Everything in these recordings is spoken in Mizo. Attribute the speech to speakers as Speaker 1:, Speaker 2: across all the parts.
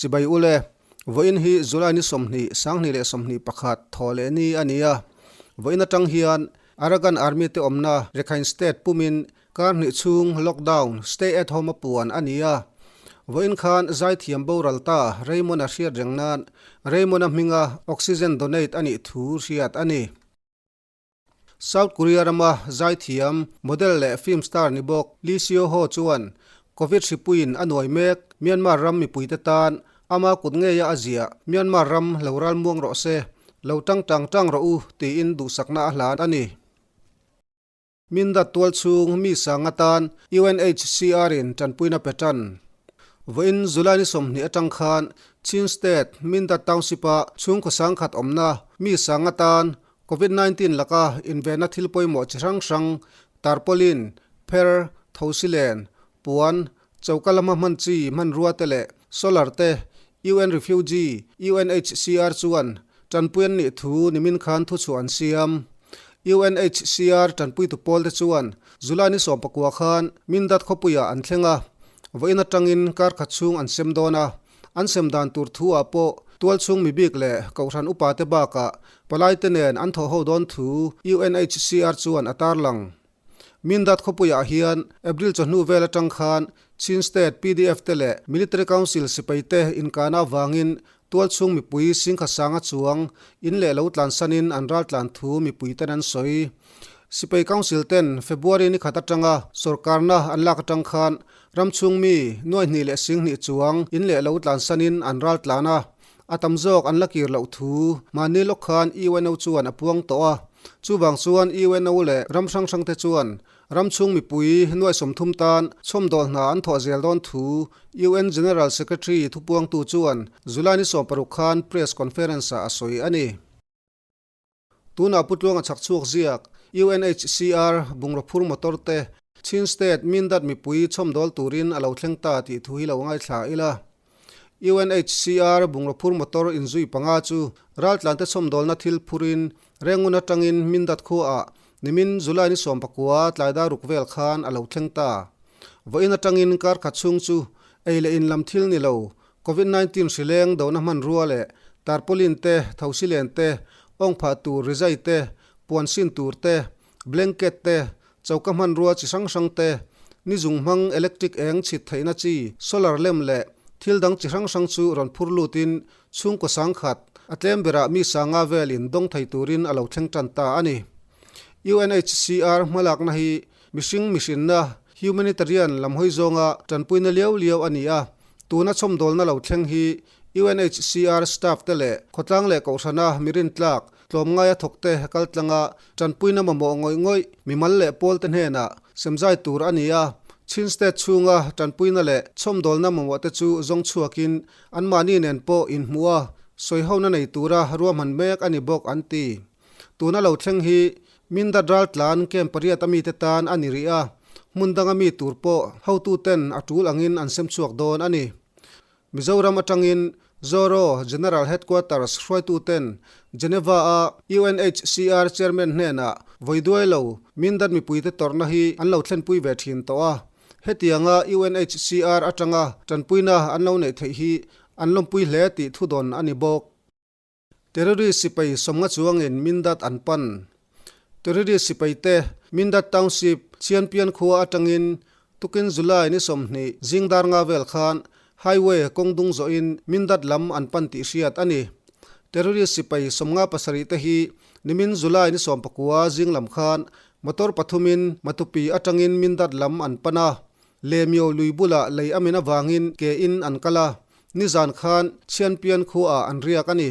Speaker 1: Chibai ule, vawiin hi July ni 20, 2021 thaw leh ni a ni a. Vawiin atang hian Arakan Army te awmna Rakhine State pumin kar hnih chhung lockdown, stay at home a puan a ni a. Vawiin khan zaithiam boral ta Raymond-a hriat reng nan Raymond-a hminga oxygen donate a nih thu hriat a ni. South Korea rama zaithiam, model leh film star ni bawk Lee Seo Ho chuan Covid hripuiin a nuai mek Myanmar ram mipuite tan ama kut ngeia a ziah Myanmar ram lo ral muang rawh se, lo tang tang tang rawh u tiin duhsakna a hlan a ni. Mindat tual chhung mi sang atan UNHCR in tanpuina pe tan. Vawiin July ni 20 atang khan Chin State Mindat Township-a chhungkaw sangkhat awmna mi sang atan Covid 19 laka invenna thil pawimawh chi hrang hrang, tarpaulin, pher, thosilen, puan, choka lama hman chi hmanrua te leh solar te UN Refugee, UNHCR, chuan tanpui an nih thu nimin khan thuchhuah an siam. UNHCR tanpuitu pawl te chuan July ni 19 khan Mindat khawpuiah an thleng a, vawiin atangin kar khat chhung an sem dawn a. An sem dan tur thu ah pawh tualchhung mibik leh kohhran upa te bakah palai te nen an thawh ho dawn thu UNHCR chuan a tarlang. Mindat khawpuiah hian April chawhnu vel atang khan Chin State PDF te leh Military Council sipai te inkahna avangin tualchhung mipui singkha sanga chuang in leh lo tlansanin an raltlan thu mipui ten an sawi. Sipai Council ten February ni khat atanga sorkarna an lak atang khan Ram chhung mi nuai hnih leh sing hnih chuang in leh lo tlansanin an ral tlan a, a tam zawk an la kir loh thu mahni lawk khan UNO chuan a puang tawh a. Chuvang chuan UNO leh ram hrang hrang te chuan ram chhung mipui nuai 30 tan chhawmdawl hna an thawh zel dawn thu UN General Secretary thupuangtu chuan July ni 16 khan press conference ah a sawi a ni. Tunah Pu Tluanga chhak chhuak ziak UNHCR bungraw phur motor te Chin State Mindat mipui chhawmdawl turin a lo thleng ta tih thu hi lo ngaithla ila. UNHCR bungraw phur motor inzui panga chu raltlante chhawmdawlna thil phurin Rengun atangin Mindat khuaah nimin July ni 19 tlaidar ruk vel khan a lo thleng ta. Vawiin atangin kar khat chhung chu ei leh in lam thil ni lo Covid 19 hrileng dona hmanrua leh tarpaulin te, thosilen te, awngphah tur rizai te, puan sin tur te, blanket te, choka hmanrua chi hrang hrang te, ni zung hmang electric eng chhit theihna chi solar lamp leh thil dang chi hrang hrang chu rawn phur lutin chhungkaw sangkhat a tlem berah mi sanga velin dawng thei turin a lo thleng tan ta a ni. UNHCR hmalakna hi mihring mihrinna, humanitarian, lam hawi zawnga tanpuina liau liau a ni a, Tuna chhawmdawlna lo thleng hi UNHCR staff te leh khawtlang leh kohhrana mi rintlak, tlawmngaia thawkte kal tlanga tanpuina mamawh ngawih ngawih mimal leh pawlte hnenah semzai tur a ni a. Chin State chhunga tanpuina leh chhawmdawlna mamawh te chu zawng chhuakin anmahni nen pawh inhmuh a, sawihona nei tura ruahman mek a ni bawk an ti. Tuna lo thleng hi Mindat raltlan camp pariat a mite tan a ni rih a, hmun danga mi tur pawh hotuten a tul angin an sem chhuak dawn a ni. Mizoram atangin Zoro General Headquarters hruaituten Geneva-a UNHCR Chairman hnenah vawi duai lo Mindat mipuite tawrhna hi an lo thlenpui ve thin tawh a, hetianga UNHCR atanga tanpuina an lo neih theih hi an lawmpui hle tih thudawn a ni bawk. Terrorist sipai sawmnga chuangin Mindat an pan. Terrorist sipaite Mindat Township, Chianpian khua atangin tukin July ni 20 zingdar nga vel khan highway kawng dung zawhin Mindat lam an pan tih hriat a ni. Terrorist sipai 57 te hi nimin July ni 19 zing lam khan motor pathumin Matupi atangin Mindat lam an pan a. Lemio lui bulah lei a min avangin ke in an kal a, nizan khan Chhianpian khuaah an riak a ni.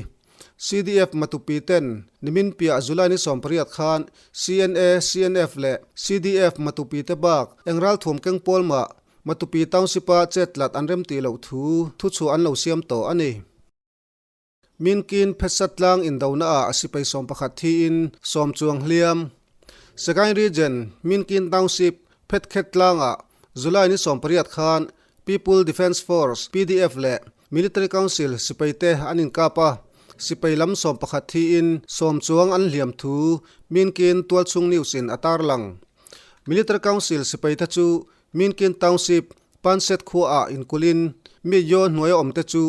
Speaker 1: CDF Matupi ten nimin piah July ni 18 khan CNA, CNF leh CDF Matupi te bak eng ralthuam keng pawl mah Matupi Township-a chet tlat an remtih loh thu thuchhuah an lo siam tawh a ni. Minkin Phetsat tlang indona ah sipai 11 thiin 10 chuang hliam. Sagaing Region, Minkin Township, Phetkhet tlangah July ni 18 khan People Defence Force, PDF, leh Military Council sipai te an inkap a, sipai lam 11 thiin 10 chuang an hliam thu Minkin tualchhung news in a tarlang. Military Council sipai te chu Minkin Township, Panset khuaah inkulhin mi Yaw hnuaia awm te chu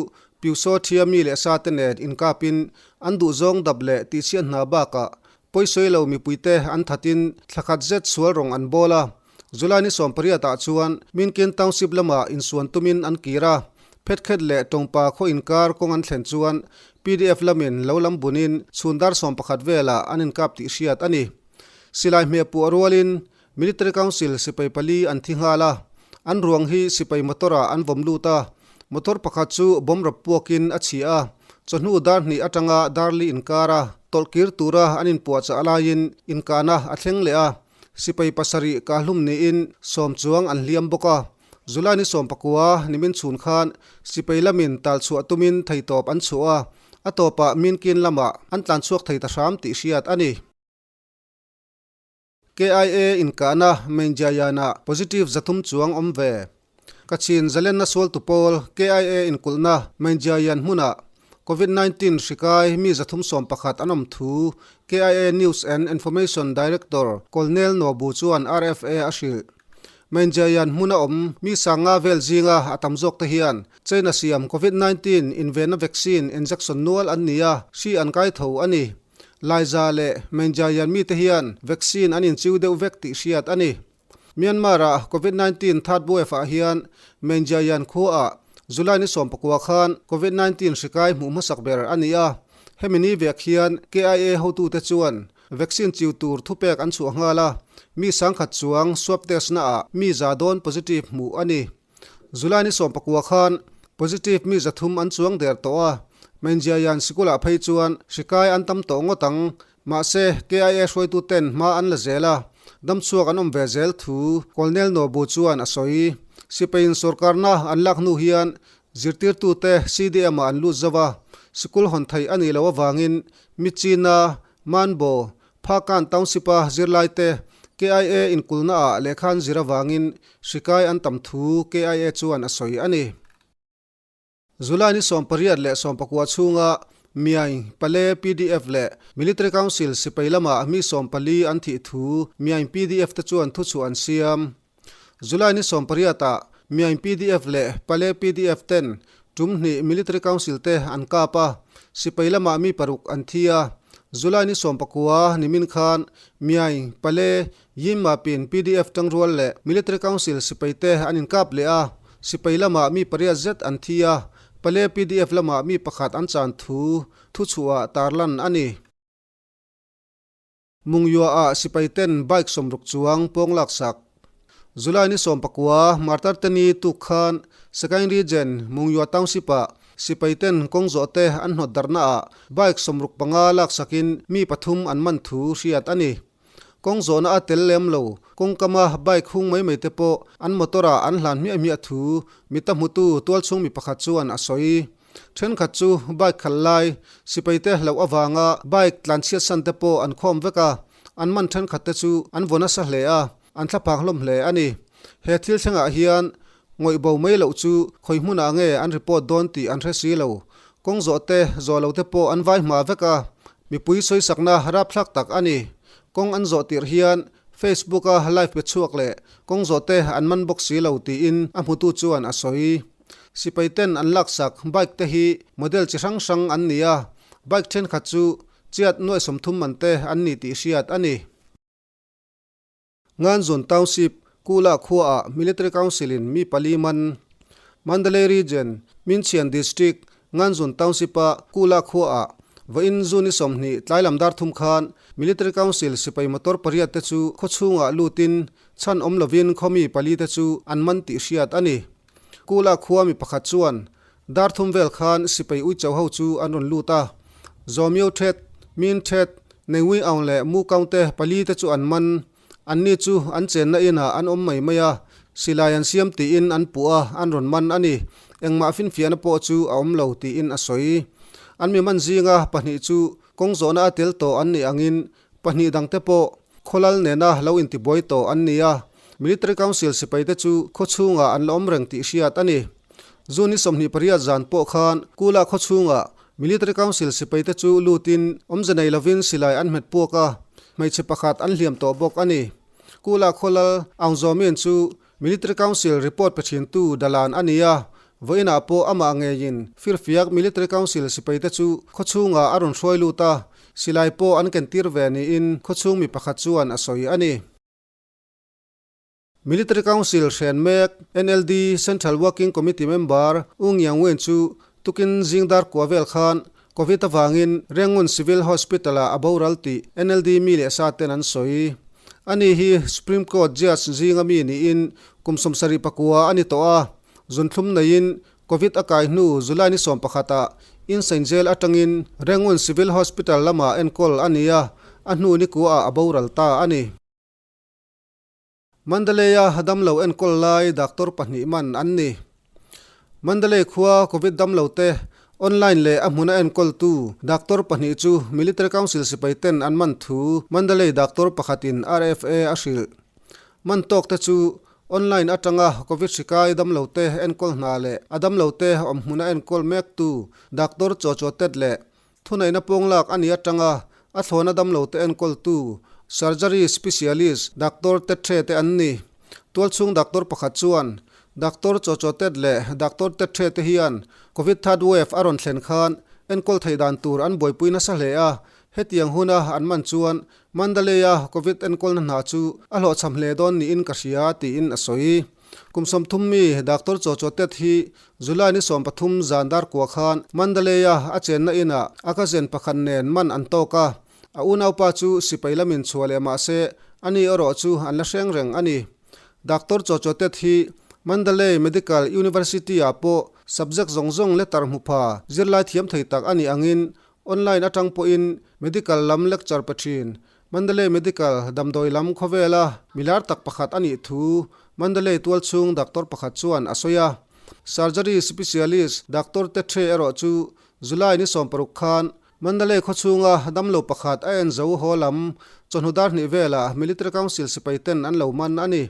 Speaker 1: Pyusawthia mi leh sa te nen inkapin an duhzawng dap leh tihchhiat hna bakah pawisawi lo mipuite an thatin thla khat zet sual rawng an bawl a. July ni 18 ah chuan Minkin Township lamah insuan tumin an kir a, Phetkhet leh Tawngpa khaw inkar kawng an thlen chuan pdf lamin lo lam bunin chhun dar 11 velah an inkap tih hriat a ni. Silai hmehpuah rualin Military Council sipai pali an thi nghal a, an ruang hi sipai motor-ah an vawm lut a, motor pakhat chu bomb rawp puakin a chhi a, chawhnu dar hnih atanga dar li inkar a, tawlhkir tura an inpuahchah laiin inkahna a thleng leh a, sipai pasarih kahlum niin sawm chuang an hliam bawk a. July ni 19 nimin chhun khan sipai lamin talchhuah tumin theitawp an chhuah a, a tawpah Minkin lamah an tlanchhuak thei ta hram tih hriat a ni. KIA inkahna Menjayana positive 300 chuang awm ve. Kachin zalenna sualtu pawl KIA inkulhna Menjayan hmunah Covid-19 hri kai mi 311 an awm thu KIA News and Information Director Colonel Nobu chuan RFA a hrilh. Menjayan hmuna awm mi sanga vel zinga a tam zawk te hian China siam Covid-19 invenna vaccine injection nual an ni a, hri an kai tho a ni. Laiza leh Menjayan mite hian vaccine an inchiu deuh vek tih hriat a ni. Myanmar-ah Covid-19 third wave-ah hian Menjayan khuaah July ni 19 khan Covid-19 hri kai hmuh hmasak ber a ni a. Hemi ni vek hian KIA hotute chuan vaccine chiu tur thupek an chhuah nghal a, mi 10,000 chuang swab test naah mi za dawn positive hmuh a ni. July ni 19 khan positive mi 300 an chuang der tawh a, Menjiayan sikulah phei chuan hri kai an tam tawh ngawt ang. Mahse, KIA hruaituten hma an la zel a, damchhuak an awm ve zel thu Colonel Nobu chuan a sawi. Sipaiin sorkarna an lak hnu hian zirtirtute CDM-ah an lut zo a, sikul hawn theih a nih loh avangin Michina, Manbo, Phakan Township-a zirlaite KIA inkulnaah lehkha an zir avangin hri kai an tam thu KIA chuan a sawi a ni. July ni 18 leh 19 chhunga Myaing Pale PDF leh Military Council sipai lamah mi 14 an thih thu Myaing PDF te chuan thuchhuah an siam. July ni 18 ah Myaing PDF leh Pale PDF ten tum hnih Military Council te an kap a, sipai lamah mi paruk an thi a. July ni 19 nimin khan Myaing, Pale, Yinmapin PDF tangrual leh Military Council sipai te an inkap leh a, sipai lamah mi pariat zet an thi a, Pale PDF lamah mi pakhat an chan thu thuchhuah tarlan a ni. Mungyuaah sipai ten bike 60 chuang pawng laksak. July ni 19 Martar te ni tuk khan Sagaing Region Mungyua Township-ah sipai ten kawng zawh te an hnawt darhnaah bike 65 laksakin mi pathum an man thu hriat a ni. Kawng zawhna a tel lem lo, kawngkama bike hung mai mai te pawh an motor-ah an hlan hmiah hmiah thu mita hmutu tualchhung mi pakhat chuan a sawi. Thenkhat chu bike khalh lai, sipaite hlauh avanga bike tlanchhiatsan te pawh an khawm vek a, an man thenkhat te chu an vaw nasa hle a, an thlaphang hlawm hle a ni. He thil thlengah hian ngawih bo mai loh chu khawi hmunah nge an report dawn tih an hre si lo. Kawng zawh te, zawh lo te pawh an vai hma vek a, mipui sawisakna rapthlak tak a ni. Kawng an zawh tirh hian Facebook-a live pe chhuak leh kawng zawh te an man bawk si lo tiin a hmutu chuan a sawi. Sipai ten an laksak bike te hi model chi hrang hrang an ni a, bike thenkhat chu chiat nuai 30 man te an ni tih hriat a ni. Nganzun Township, Kula khuaah Military Council in mi pali man. Mandalay Region, Minchian District, Nganzun Township-a Kula khuaah vawiin June ni 20 tlai lam dar thum khan Military Council sipai motor pariat te chu khaw chhungah lutin chhan awm lovin khaw mi pali te chu an man tih hriat a ni. Kula khua mi pakhat chuan dar thum vel khan sipai uicho ho chu an rawn lut a, Zawmio Thet, Min Thet, Neiwi Aung leh Mu Kaung te pali te chu an man. Anni chu an chenna inah an awm mai mai a, silai an siam tiin an puh a, an rawn man a ni. Engmah finfiahna pawh chu a awm lo tiin a sawi. An mi man zinga pahnih chu kawng zawhna a tel tawh an nih angin Pahnih dangte pawh khawlal nena lo intibuai tawh an ni a, Military Council sipaite chu khaw chhungah an la awm reng tih hriat a ni. June ni 28 zan pawh khan Kula khaw chhungah Military Council sipaite chu lutin awmze nei lovin silai an hmet puak a, hmeichhe pakhat an hliam tawh bawk a ni. Kula khawlal Aung Zaw Min chu Military Council report pe thintu dalan a ni a. Vawiinah pawh amah ngeiin Firfiak Military Council sipaite chu khawchhungah a rawn hruai lut a, silai pawh an kentir ve niin khawchhung mi pakhat chuan a sawi a ni. Military Council hren mek NLD Central Working Committee member U Ngiang Wen chu tukin zing dar kua vel khan Covid avangin Rangoon Civil Hospital-ah a boral tih NLD mi leh sa ten an sawi. Ani hi Supreme Court Judge zinga mi niin kum 74 a ni tawh a, zunthlum neiin Covid a kai hnu July ni 11 ah Insein Jail atangin Rangoon Civil Hospital lamah enkawl a ni a, a hnu ni kuaah a boral ta a ni. Mandalay-a damlo enkawl lai doctor pahnih man an ni. Mandalay khua Covid damlote online leh a hmuna enkawltu doctor pahnih chu Military Council sipai ten an man thu Mandalay doctor pakhatin RFA a hrilh. Man tawkte chu online atanga Covid hri kai damlote enkawl hna leh a damlote awm hmuna enkawl mektu doctor Chaw Chaw Tet leh Thuneihna pawnglak a nih atanga a thlawna damlote enkawltu Surgery Specialist Doctor Tethe te an ni. Tualchhung doctor pakhat chuan Doctor Chochotet leh Doctor Tethe te hian Covid third wave a rawn thlen khan enkawl theih dan tur an buaipui nasa hle a, hetiang huna an man chuan Mandalay-a Covid enkawlna hna chu a hlawhchham hle dawn niin ka hria tiin a sawi. Kum 30 mi Doctor Chochotet hi July ni 13 zan dar kua khan Mandalay-a a chenna inah a cousin pakhat nen man an tawk a, a unaupa chu sipai lamin chhuah leh mah se ani erawh chu an la hreng reng a ni. Doctor Chochotet hi Mandalay Medical University-ah pawh subject zawng zawng letter hmu pha zirlai thiam thei tak a nih angin Online atang pawhin medical lam lecture pe thin. Mandalay Medical damdawi lam khawvela milar tak pakhat a nih thu Mandalay tualchhung doctor pakhat chuan a sawi a. Surgery specialist Doctor Tethe erawh chu July ni 16 khan Mandalay khawchhunga damlo pakhat a en zo haw lam chawhnu dar hnih velah Military Council sipai ten an lo man a ni.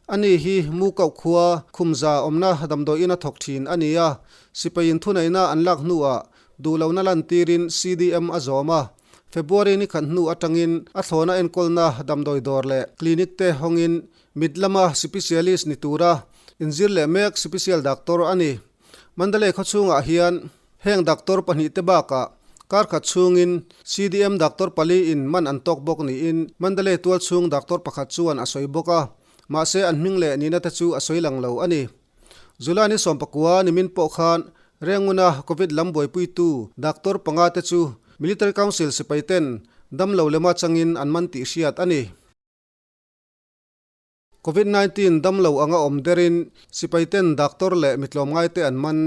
Speaker 1: Ani hi Mukauh khua Khumza awmna damdawi ina thawk thin a ni a, sipaiin thuneihna an lak hnuah Duhlohna lantirin CDM a zawm a, February ni khat hnu atangin a thlawna enkawlna damdawi dawr leh clinic te hawngin mit lama sipisialist ni tura inzir leh mek sipisial doctor a ni. Mandalay khawchhungah hian heng doctor pahnih te bakah kar khat chhungin CDM doctor pali in man an tawk bawk niin Mandalay tualchhung doctor pakhat chuan a sawi bawk a, mahse an hming leh nihna te chu a sawi lang lo a ni. July ni 19 nimin pawh khan Renguna Covid lam buaipuitu doctor panga te chu Military Council sipai ten damlo lema changin an man tih hriat a ni. Covid 19 damlo anga awm derin sipai ten doctor leh mi tlawmngai te an man.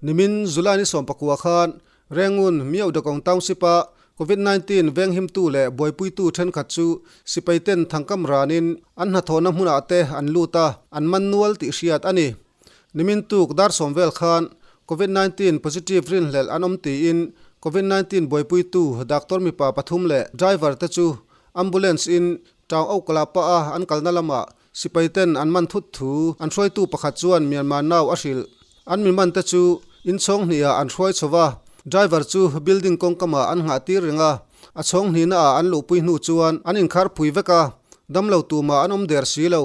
Speaker 1: Nimin July ni 19 khan Rengun Myohdakong Township-a Covid 19 venghimtu leh buaipuitu thenkhat chu sipai ten thangkam ranin an hnathawhna hmunah te an lut a, an man nual tih hriat a ni. Nimin tuk dar sawm vel khan Covid 19 positive rinhlelh an awm tiin Covid 19 buaipuitu doctor mipa pathum leh driver te chu ambulance in Town Oakla pah a an kalna lamah Sipai ten an man thut thu an hruaitu pakhat chuan Myanmar Now a hrilh. An mi man te chu in chhawng hnihah an hruai chho va, driver chu building kawngkamah an nghah tir reng a, a chhawng hnihna ah an luhpui hnu chuan an inkhar phui vek a, damlo tumah an awm der si lo,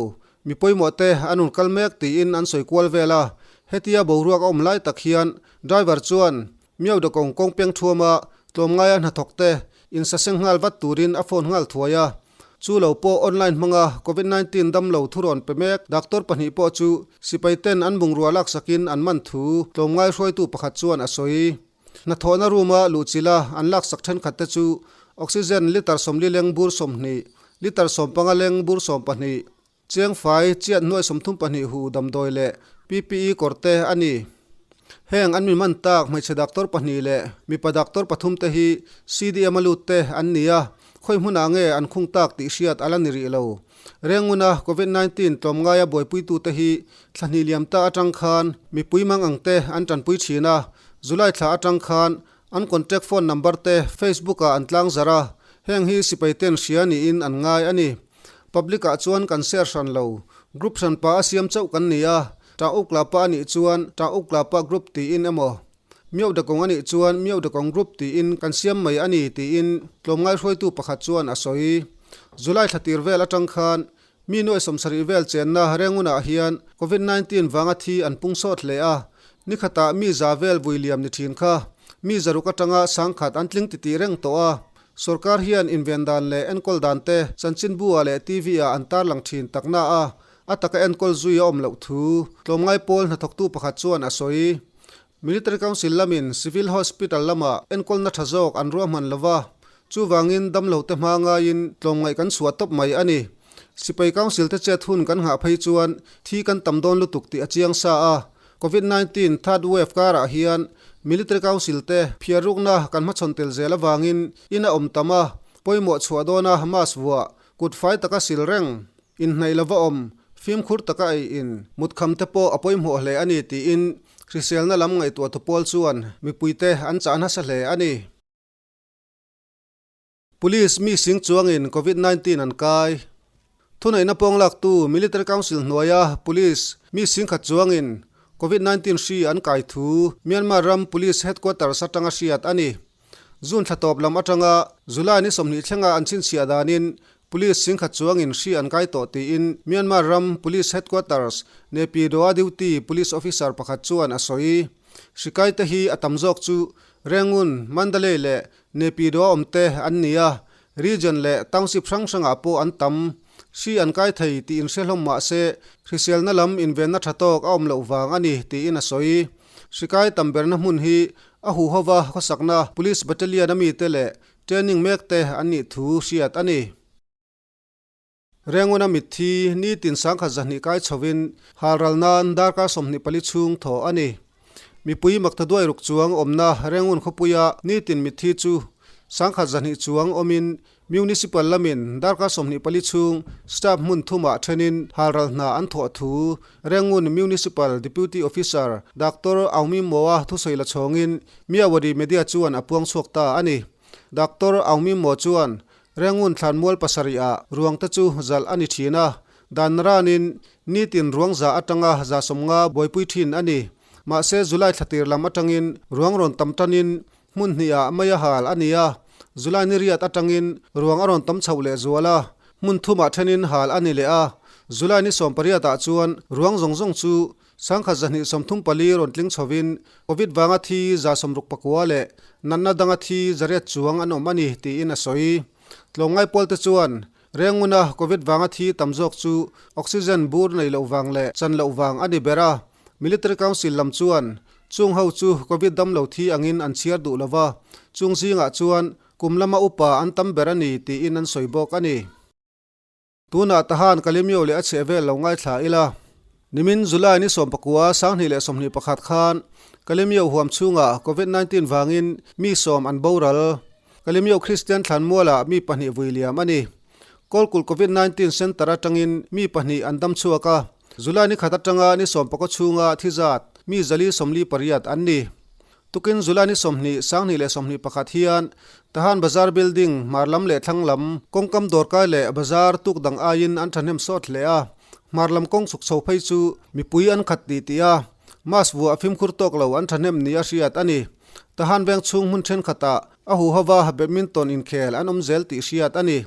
Speaker 1: mi pawimawh te an rawn kal mek tiin an sawi kual vel a, hetia boruak a awm lai tak hian driver chuan Miau Dakawng kawng peng thuama tlawmngaia hnathawk te insaseng nghal vat turin a phone nghal thuai a. Chu lo pawh online hmanga Covid 19 damlo thurawn pe mek doctor pahnih pawh chu sipai ten an bungrua laksakin an man thu tlawmngai hruaitu pakhat chuan a sawi. Hnathawhna room-a luhchilha an laksak thenkhat te chu oxygen litre 40 leng bur 20, litre 15 leng bur 12, Chiangfai chiat nuai 32 hu damdawi leh PPE kawr te a ni. Heng an mi man tak hmeichhe doctor pahnih leh mipa doctor pathum te hi CDM a lut te an ni a, khawi hmunah nge an khung tak tih hriat a la ni rih lo. Rengnguna Covid 19 tlawmngaia buaipuitu te hi thla hnih liam ta atang khan mipui mang ang te an tanpui thin a, July thla atang khan an contact phone number te Facebook ah an tlangzarh a, heng hi sipai ten hria niin an ngai a ni. Public ah chuan kan share hran lo. Group hran pa a siam chauh kan ni a, Tah Ukla pa a nih chuan Tah Ukla pa group tiin emaw, Miau Dakawng a nih chuan Miau Dakawng group tiin kan siam mai a ni tiin tlawmngai hruaitu pakhat chuan a sawi. July thla tir vel atang khan mi nuai 70 vel chenna Rengunah hian Covid 19 vanga thi an pung sawt hle a. Nikhatah mi za vel vui liam ni thin kha mi zaruk atanga sangkhat an tling titih reng tawh a. Sorkar hian inven dan leh enkawl dan te chanchinbu ah leh TV ah an tarlang thin takna a, a taka enkawl zui a awm loh thu tlawmngai pawl hnathawktu pakhat chuan a sawi. Military Council lamin Civil Hospital lamah enkawlna tha zawk an ruahman lo va, chuvangin damlo te hma ngaiin tlawmngaih kan chhuah tawp mai a ni. Sipai Council te chet hun kan nghah phei chuan thi kan tam dawn lutuk tih a chiang sa a. Covid 19 third wave karah hian Military Council te phiarrukna kan hmachhawn tel zel avangin in a awm tam a, pawimawh chhuah dawna mask vuah, kut fai taka sil reng. Inhnaih lova awm, fimkhur taka ei in mutkham te pawh a pawimawh hle a ni tiin hriselna lam ngaihtuah tu pawl chuan mipuite an chah nasa hle a ni. Police mi sing chuangin Covid 19 an kai. Thuneihna pawng laktu Military Council hnuaia Police mi singkhat chuangin Covid 19 hri an kai thu Myanmar ram Police Headquarters atanga hriat a ni. June thla tawp lam atanga July ni 20 thlenga an chhinchhiah danin Police singkhat chuangin hri an kai tawh tiin Myanmar ram Police Headquarters Naypyidaw-a duty Police officer pakhat chuan a sawi. Hri kaite hi a tam zawk chu Rangoon, Mandalay leh Naypyidaw-a awmte an ni a, region leh township hrang hrangah pawh an tam. Hri an kai thei tih inhre hlawm mah se hriselna lam invenna tha tawk a awm loh vang a ni tiin a sawi. Hri kai tam berna hmun hi a huhova khawsakna Police Battalion a mite leh Training mek te an nih thu hriat a ni. Renguna mitthi nitin sangkhat zahnih kai chhovin halral nan darkar 24 chhung thaw a ni. Mipui makta duai ruk chuang awmna Rengun khawpuia nitin mitthi chu sangkhat zahnih chuang awmin Municipal lamin darkar 24 chhung staff hmun thumah thenin halral hna an thawh thu Rangoon Municipal Deputy Officer Doctor Aung Min Moa thusawi la chhawngin Myawaddy Media chuan a puang chhuak ta a ni. Doctor Aung Min Moa chuan Rangoon thlanmual pasarih ah ruang te chu zalh a ni thin a, dan ranin nitin ruang za atanga za 50 buaipui thin a ni. Mahse July thlatir lam atangin ruang rawn tam tanin Hmun hnihah mai a hal a ni a, July ni riat atangin ruang a rawn tam chhoh leh zual a, hmun thumah thenin hal a ni leh a, July ni 18 ah chuan ruang zawng zawng chu 1234 rawn tling chhovin Covid vanga thi 69 leh natna danga thi 800 chuang an awm a ni tiin a sawi. Tlawmngai pawlte chuan Renguna Covid vanga thi tam zawk chu oxygen bur nei loh vang leh chan loh vang a ni ber a, Military Council lam chuan chung ho chu Covid damlo thi angin an chhiar duh lo va, chung zingah chuan kum lama upa an tam ber a ni tiin an sawi bawk a ni. Tunah tahan Kalemyo leh a chheh vel lo ngaithla ila. Nimin July ni 19 2021 khan Kalemyo huam chhungah Covid 19 vangin mi sawm an boral. Kalemyo Kristian thlanmualah mi pahnih vui liam a ni. Kawlkulh Covid 19 Centre atangin mi pahnih an dam chhuak a, July ni khat atanga ni 19 chhunga thi zat mi 448 an ni. Tukin July ni 20, 2021 hian Tahan Bazar Building hmar lam leh thlang lam kawngkam dawrkai leh bazar tuk dang aiin an thahnem sawt hle a, hmar lam kawng chhuk chho phei chu mipui an khat tih tih a, mask vuah fimkhur tawk lo an thahnem ni a hriat a ni. Tahan veng chhung hmun thenkhatah A huhova badminton inkhel an awm zel tih hriat a ni.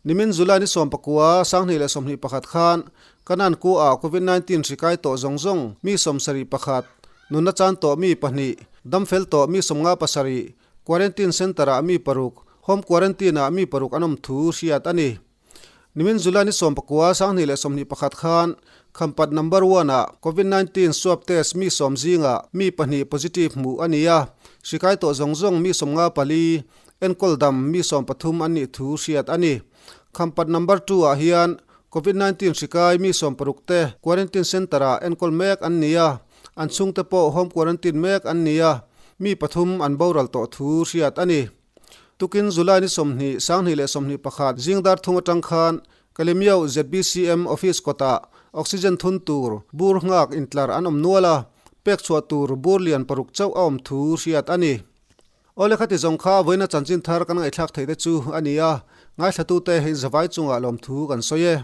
Speaker 1: Nimin July ni 19, 2021 khan Kanan Kuah Covid 19 hri kai tawh zawng zawng mi 71, nunna chan tawh mi pahnih, dam fel tawh mi 57, quarantine centre ah mi paruk, home quarantine ah mi paruk an awm thu hriat a ni. Nimin July ni 19, 2021 khan Khampat Number One ah Covid 19 swab test mi sawm zingah mi pahnih positive hmuh a ni a, hri kai tawh zawng zawng mi 54, enkawl dam mi 13 an nih thu hriat a ni. Khampat Number Two ah hian Covid 19 hri kai mi 16 te quarantine centre ah enkawl mek an ni a, an chhungte pawh home quarantine mek an ni a, mi pathum an boral tawh thu hriat a ni. Tukin July ni 20, 2021 zing dar thung atang khan Kalemyo ZBCM office kawtah oxygen thun tur bur nghak intlar an awm nual a, pek chhuah tur bur lian paruk chauh a awm thu hriat a ni. Awle khati zawng kha vawiina chanchin thar kan ngaihthlak theih te chu a ni a, ngaithlatute inzavai chungah lawmthu kan sawi e.